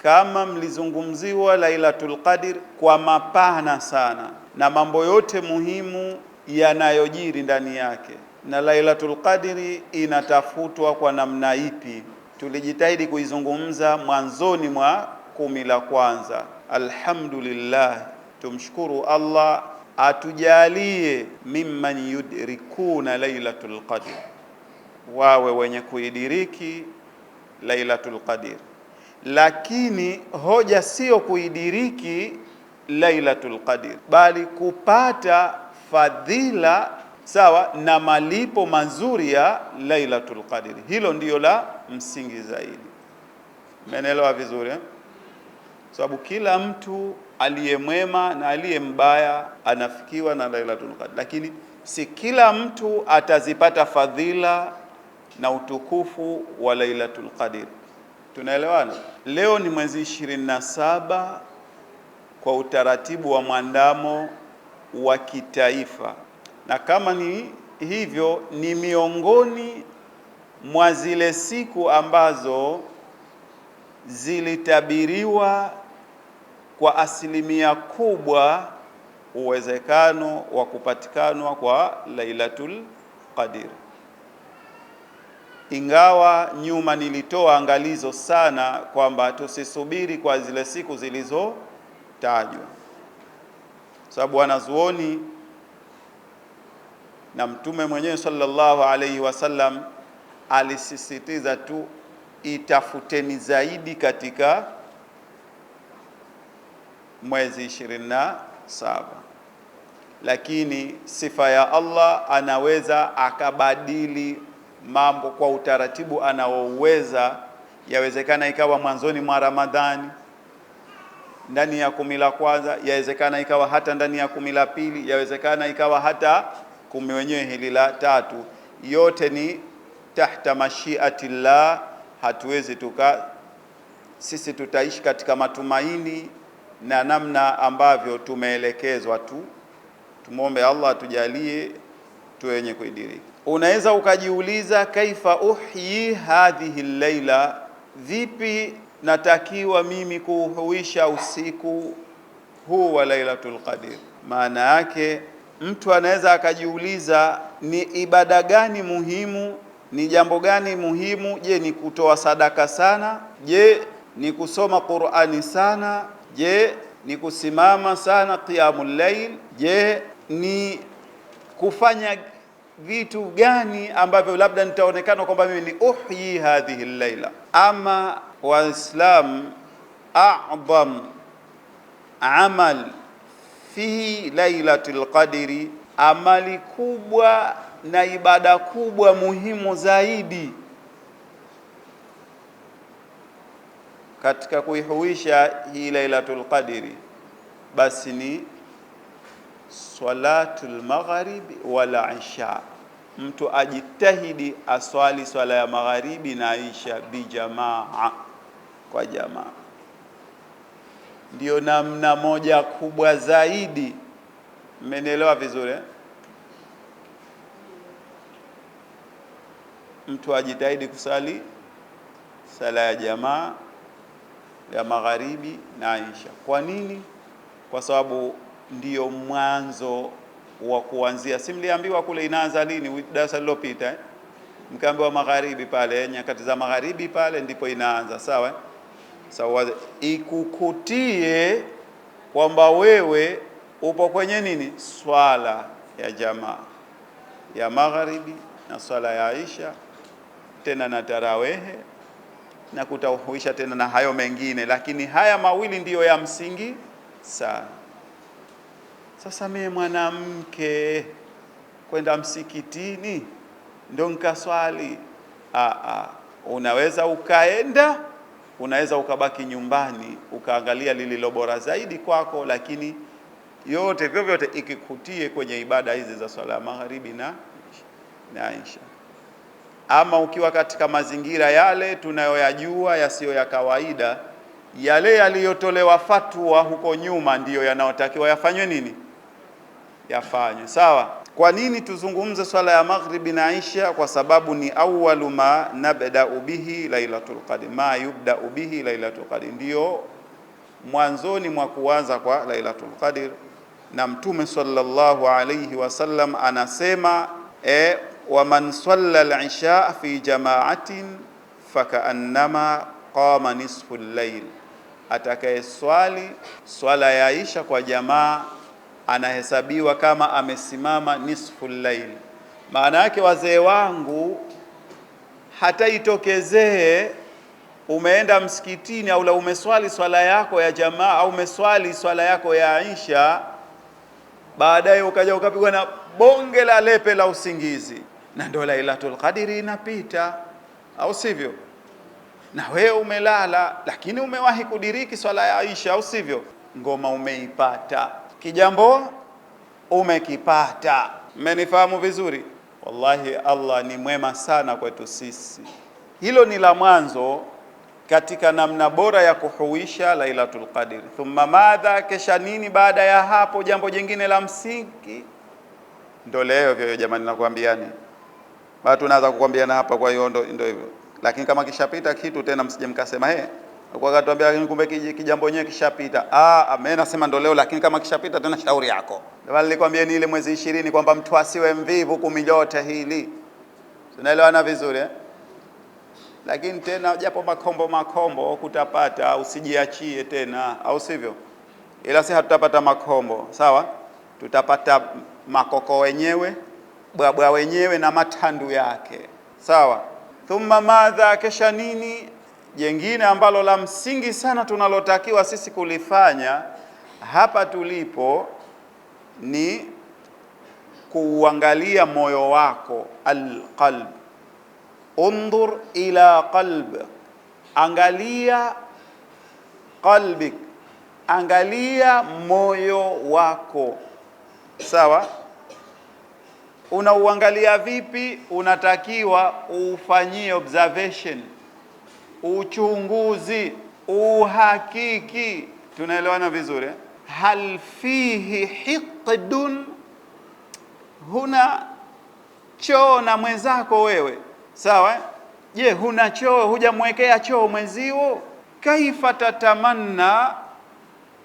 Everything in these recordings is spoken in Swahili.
Kama mlizungumziwa Lailatul Qadr kwa mapana sana na mambo yote muhimu yanayojiri ndani yake, na Lailatul Qadri inatafutwa kwa namna ipi, tulijitahidi kuizungumza mwanzoni mwa kumi la kwanza. Alhamdulillah, tumshukuru Allah atujalie mimman yudrikuna Lailatul Qadr, wawe wenye kuidiriki Lailatul Qadr. Lakini hoja sio kuidiriki Lailatul Qadr, bali kupata fadhila sawa na malipo mazuri ya Lailatul Qadr. Hilo ndiyo la msingi zaidi. Mmenielewa vizuri eh? Sababu kila mtu aliyemwema na aliye mbaya anafikiwa na Lailatul Qadr, lakini si kila mtu atazipata fadhila na utukufu wa Lailatul Qadr. Tunaelewana? Leo ni mwezi 27 kwa utaratibu wa mwandamo wa kitaifa, na kama ni hivyo, ni miongoni mwa zile siku ambazo zilitabiriwa kwa asilimia kubwa uwezekano wa kupatikanwa kwa Lailatul Qadr. Ingawa nyuma nilitoa angalizo sana kwamba tusisubiri kwa zile siku zilizotajwa, sababu wanazuoni na Mtume mwenyewe sallallahu alaihi wasallam alisisitiza tu itafuteni zaidi katika mwezi 27. Lakini sifa ya Allah anaweza akabadili mambo kwa utaratibu anaouweza. Yawezekana ikawa mwanzoni mwa Ramadhani ndani ya kumi la kwanza, yawezekana ikawa hata ndani ya kumi la pili, yawezekana ikawa hata kumi wenyewe hili la tatu. Yote ni tahta mashiatillah. Hatuwezi tuka sisi tutaishi katika matumaini na namna ambavyo tumeelekezwa tu. Tumwombe Allah atujalie tuwe wenye kuidiriki. Unaweza ukajiuliza, kaifa uhyi hadhihi laila, vipi natakiwa mimi kuuhuisha usiku huu wa Lailatul Qadr? Maana yake mtu anaweza akajiuliza, ni ibada gani muhimu, ni jambo gani muhimu? Je, ni kutoa sadaka sana? Je, ni kusoma Qur'ani sana? Je, ni kusimama sana qiyamul layl? Je, ni kufanya vitu gani ambavyo labda nitaonekana kwamba mimi ni uhyi hadhihi laila? Ama Waislam, a'dham amal fi lailatul qadri, amali kubwa na ibada kubwa muhimu zaidi katika kuihuisha hii Lailatul Qadri basi ni salatul magharibi wala isha. Mtu ajitahidi aswali swala ya magharibi na isha bijamaa, kwa jamaa, ndio namna moja kubwa zaidi. Mmenielewa vizuri eh? Mtu ajitahidi kusali sala ya jamaa ya magharibi na isha. Kwa nini? Kwa sababu ndiyo mwanzo wa kuanzia. Si mliambiwa kule inaanza lini darasa lililopita eh? Mkaambiwa magharibi pale, nyakati za magharibi pale ndipo inaanza, sawa? Sawa, ikukutie kwamba wewe upo kwenye nini, swala ya jamaa ya magharibi na swala ya isha, tena na tarawehe na kutauhuisha tena na hayo mengine, lakini haya mawili ndiyo ya msingi sana. Sasa mimi mwanamke kwenda msikitini ndo nkaswali? Unaweza ukaenda, unaweza ukabaki nyumbani ukaangalia lililo bora zaidi kwako, lakini yote vyovyote ikikutie kwenye ibada hizi za swala ya magharibi na isha. Ama ukiwa katika mazingira yale tunayoyajua yasiyo ya kawaida, yale yaliyotolewa fatwa huko nyuma ndiyo yanayotakiwa yafanywe nini, yafanywe sawa. Kwa nini tuzungumze swala ya maghribi na isha? Kwa sababu ni awwalu ma nabda'u bihi Lailatul Qadr, ma yubda'u bihi Lailatul Qadr, ndio mwanzoni mwa kuanza kwa Lailatul Qadr. Na Mtume sallallahu alayhi wasallam anasema wa man salla al-isha fi jama'atin fakaannama qama nisfu al-layl, atakayeswali swala ya isha kwa jamaa anahesabiwa kama amesimama nisfu layl. Maana yake wazee wangu, hata itokezee umeenda msikitini au la umeswali swala yako ya jamaa au umeswali swala yako ya isha, baadaye ukaja ukapigwa na bonge la lepe la usingizi, na ndo Lailatul Qadri inapita, au sivyo? Na wewe umelala, lakini umewahi kudiriki swala ya isha, au sivyo? Ngoma umeipata, kijambo umekipata. Mmenifahamu vizuri? Wallahi, Allah ni mwema sana kwetu sisi. Hilo ni la mwanzo katika namna bora ya kuhuisha Lailatul Qadr. Thumma madha, kesha nini baada ya hapo? Jambo jingine la msingi ndo leo vyo jamani, nakwambiani bado tunaanza kukwambiana hapa. Kwa hiyo ndo hivyo, lakini kama kishapita kitu tena msije mkasema he, kwa katuambia kumbe kijambo yenyewe kishapita. Ah, mimi nasema ndo leo, lakini kama kishapita tena shauri yako. Ndio nilikwambia ni ile mwezi 20 kwamba mtu asiwe mvivu kumijote hili. Tunaelewana vizuri eh? Lakini tena japo makombo makombo kutapata, usijiachie tena, au sivyo? Ila si hatutapata makombo, sawa? Tutapata makoko wenyewe, bwabwa wenyewe na matandu yake, sawa? Thumma madha, kesha nini? Jengine ambalo la msingi sana tunalotakiwa sisi kulifanya hapa tulipo ni kuuangalia moyo wako, alqalb. Undur ila qalb, angalia qalbik, angalia moyo wako, sawa? Unauangalia vipi? Unatakiwa ufanyie observation, uchunguzi, uhakiki. Tunaelewana vizuri eh? Hal fihi hiqdun, huna choo na mwenzako wewe, sawa? Je, huna choo, hujamwekea choo mwenzio? Kaifa tatamanna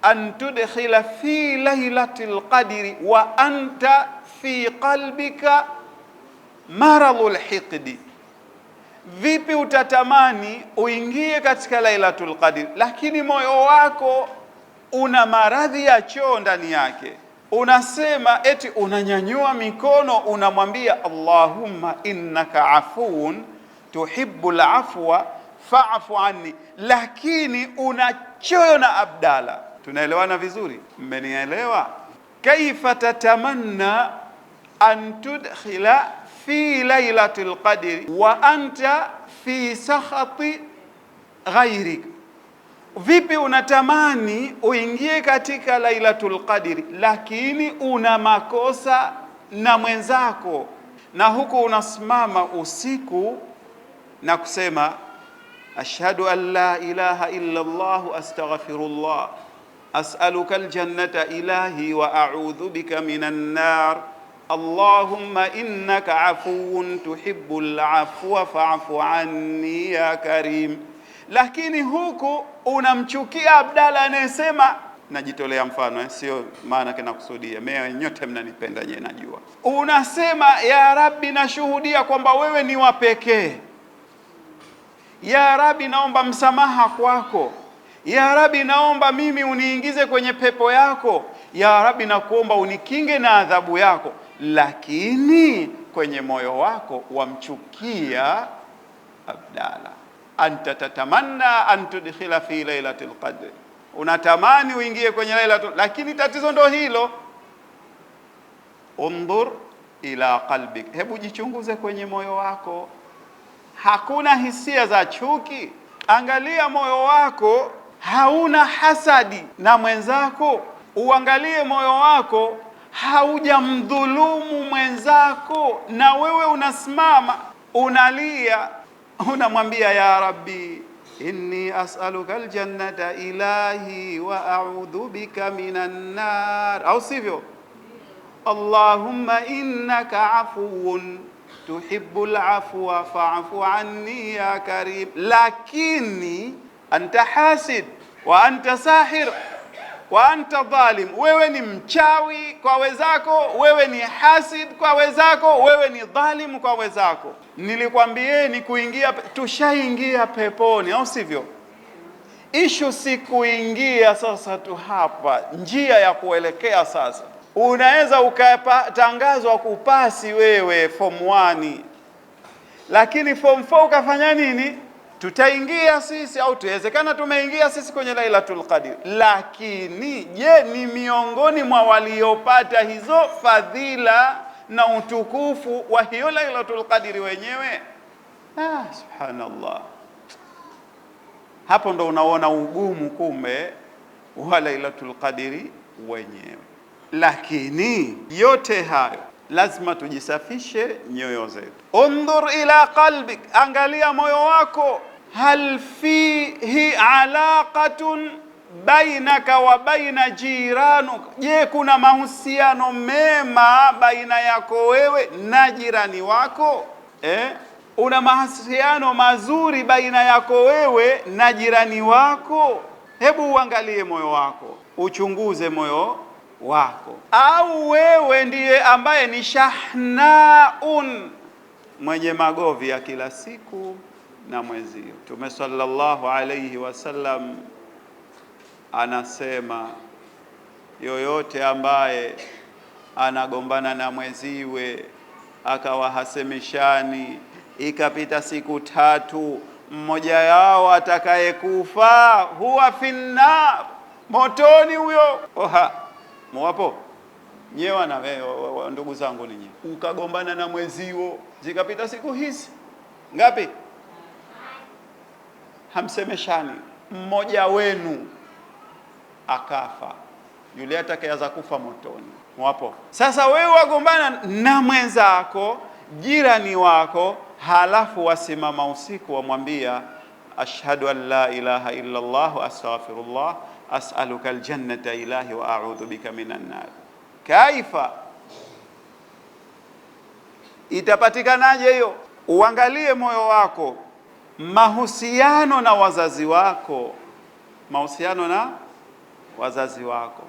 an tudkhila fi lailatil qadri wa anta fi qalbika maradhul hiqdi. Vipi utatamani uingie katika Lailatul Qadr lakini moyo wako una maradhi ya choo ndani yake? Unasema eti unanyanyua mikono unamwambia Allahumma innaka afuun tuhibbul afwa fa'fu anni, lakini una choo na Abdala. Tunaelewana vizuri? Mmenielewa? Kaifa tatamanna an tudkhila fi lailatul qadri wa anta fi sakhati ghairik. Vipi unatamani uingie katika Lailatul Qadri lakini una makosa na mwenzako, na huku unasimama usiku na kusema ashhadu an la ilaha illa Allah astaghfirullah as'aluka aljannata ilahi wa a'udhu bika minan nar Allahumma innaka afuwun tuhibbul afwa fa'fu anni ya karim. Lakini huku unamchukia Abdalla anayesema, najitolea mfano sio maana kinakusudia mimi, nyote mnanipenda nyewe najua. Unasema ya Rabbi, nashuhudia kwamba wewe ni wa pekee. Ya Rabbi, naomba msamaha kwako. Ya Rabbi, naomba mimi uniingize kwenye pepo yako. Ya Rabbi, nakuomba unikinge na adhabu yako. Lakini kwenye moyo wako wamchukia Abdalla. Anta tatamanna an tudkhila fi lailatul qadr, unatamani uingie kwenye lailatul, lakini tatizo ndo hilo. Undur ila qalbik, hebu jichunguze kwenye moyo wako, hakuna hisia za chuki. Angalia moyo wako hauna hasadi na mwenzako. Uangalie moyo wako haujamdhulumu mwenzako, na wewe unasimama unalia, unamwambia ya Rabbi inni as'aluka aljannata ilahi wa a'udhu bika minan nar, au sivyo? Allahumma innaka afuwun tuhibbul afwa fa'fu anni ya karim. Lakini anta hasid wa anta sahir wa anta dhalim, wewe ni mchawi kwa wezako, wewe ni hasid kwa wezako, wewe ni dhalimu kwa wezako. Nilikwambieni kuingia, tushaingia peponi, au sivyo? Ishu si kuingia sasa tu hapa, njia ya kuelekea sasa. Unaweza ukatangazwa kupasi wewe form 1, lakini form 4 ukafanya nini? Tutaingia sisi au tuwezekana tumeingia sisi kwenye Lailatul Qadr, lakini je, ni miongoni mwa waliopata hizo fadhila na utukufu wa hiyo Lailatul Qadr wenyewe? Ah, subhanallah. Hapo ndo unaona ugumu kumbe wa Lailatul Qadr wenyewe. Lakini yote hayo lazima tujisafishe nyoyo zetu. Undhur ila qalbik, angalia moyo wako. Hal fihi alaqatun bainaka wa baina jiranuk, je, kuna mahusiano mema baina yako wewe na jirani wako? Una mahusiano mazuri baina yako wewe na jirani wako? Hebu uangalie moyo wako, uchunguze moyo wako. Au wewe ndiye ambaye ni shahnaun, mwenye magovi ya kila siku na mwezio. Mtume sallallahu alayhi wasallam anasema yoyote ambaye anagombana na mweziwe akawa hasemeshani, ikapita siku tatu, mmoja yao atakayekufa huwa finnar, motoni huyo. Oha, muwapo nyewe na wewe ndugu zangu ninyi, ukagombana na mwezio zikapita siku hizi ngapi, hamsemeshani, mmoja wenu akafa, yule atakayeanza kufa motoni. Mwapo sasa, wewe wagombana na mwenzako, jirani wako, halafu wasimama usiku wamwambia ashhadu an la ilaha illa Allah astaghfirullah as'aluka aljannata ilahi wa a'udhu bika minan nar. Kaifa itapatikanaje hiyo? Uangalie moyo wako, mahusiano na wazazi wako, mahusiano na wazazi wako,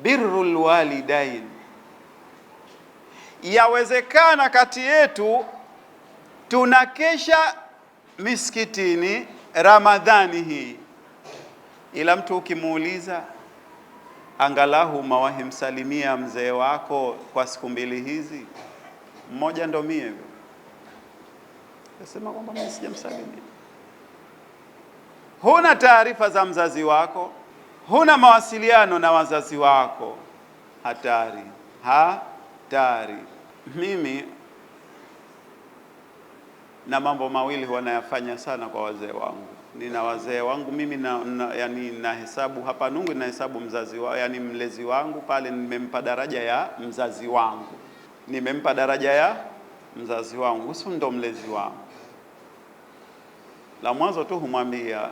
birrul walidain. Yawezekana kati yetu tunakesha misikitini Ramadhani hii, ila mtu ukimuuliza angalau umewahi msalimia mzee wako kwa siku mbili hizi, mmoja ndo mie hivyo nasema kwamba mimi sijamsalimia. Huna taarifa za mzazi wako, huna mawasiliano na wazazi wako. Hatari, hatari. Mimi na mambo mawili huwa nayafanya sana kwa wazee wangu. Nina wazee wangu mimi yani nahesabu hapa Nungwi, nahesabu mzazi wa, yani mlezi wangu pale, nimempa daraja ya mzazi wangu, nimempa daraja ya mzazi wangu, husu ndo mlezi wangu. La mwanzo tu humwambia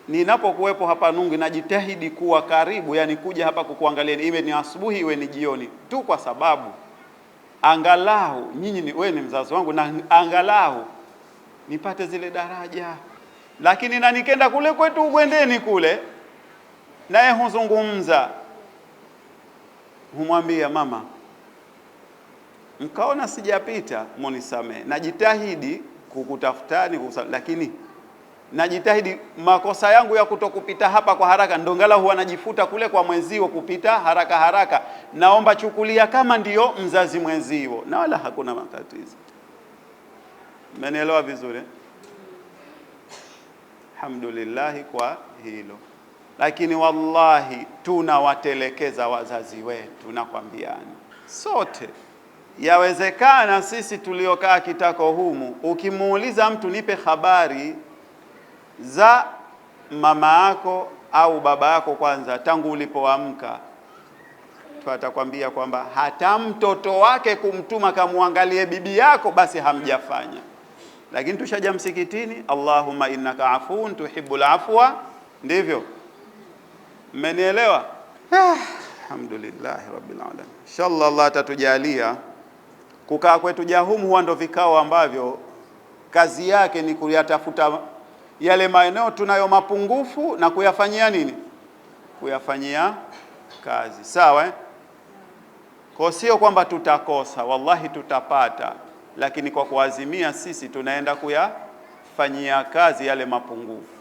ninapokuwepo hapa Nungwi najitahidi kuwa karibu, yani kuja hapa kukuangalia, iwe ni asubuhi iwe ni jioni tu, kwa sababu angalau nyinyi ni wewe ni mzazi wangu na angalau nipate zile daraja. Lakini na nikenda kule kwetu Ugwendeni kule, naye huzungumza, humwambia mama, mkaona sijapita munisamee, najitahidi kukutafutani, lakini najitahidi makosa yangu ya kutokupita hapa kwa haraka, ndo angalau huwa najifuta kule kwa mwenzio kupita haraka haraka, naomba chukulia kama ndiyo mzazi mwenzio, na wala hakuna matatizo. Mmenielewa vizuri? Alhamdulillah kwa hilo. Lakini wallahi tunawatelekeza wazazi wetu, nakwambiani sote. Yawezekana sisi tuliokaa kitako humu, ukimuuliza mtu nipe habari za mama yako au baba yako kwanza tangu ulipoamka, atakwambia kwamba hata mtoto wake kumtuma kamuangalie bibi yako basi hamjafanya. Lakini tushaja msikitini, Allahumma innaka afuun tuhibbul afwa, ndivyo? Mmenielewa? Alhamdulillahi rabbil alamin. Inshallah Allah atatujalia kukaa kwetu Jahumu, huwa ndo vikao ambavyo kazi yake ni kuyatafuta yale maeneo tunayo mapungufu na kuyafanyia nini, kuyafanyia kazi. Sawa eh? Kwa sio kwamba tutakosa, wallahi tutapata, lakini kwa kuazimia sisi tunaenda kuyafanyia kazi yale mapungufu.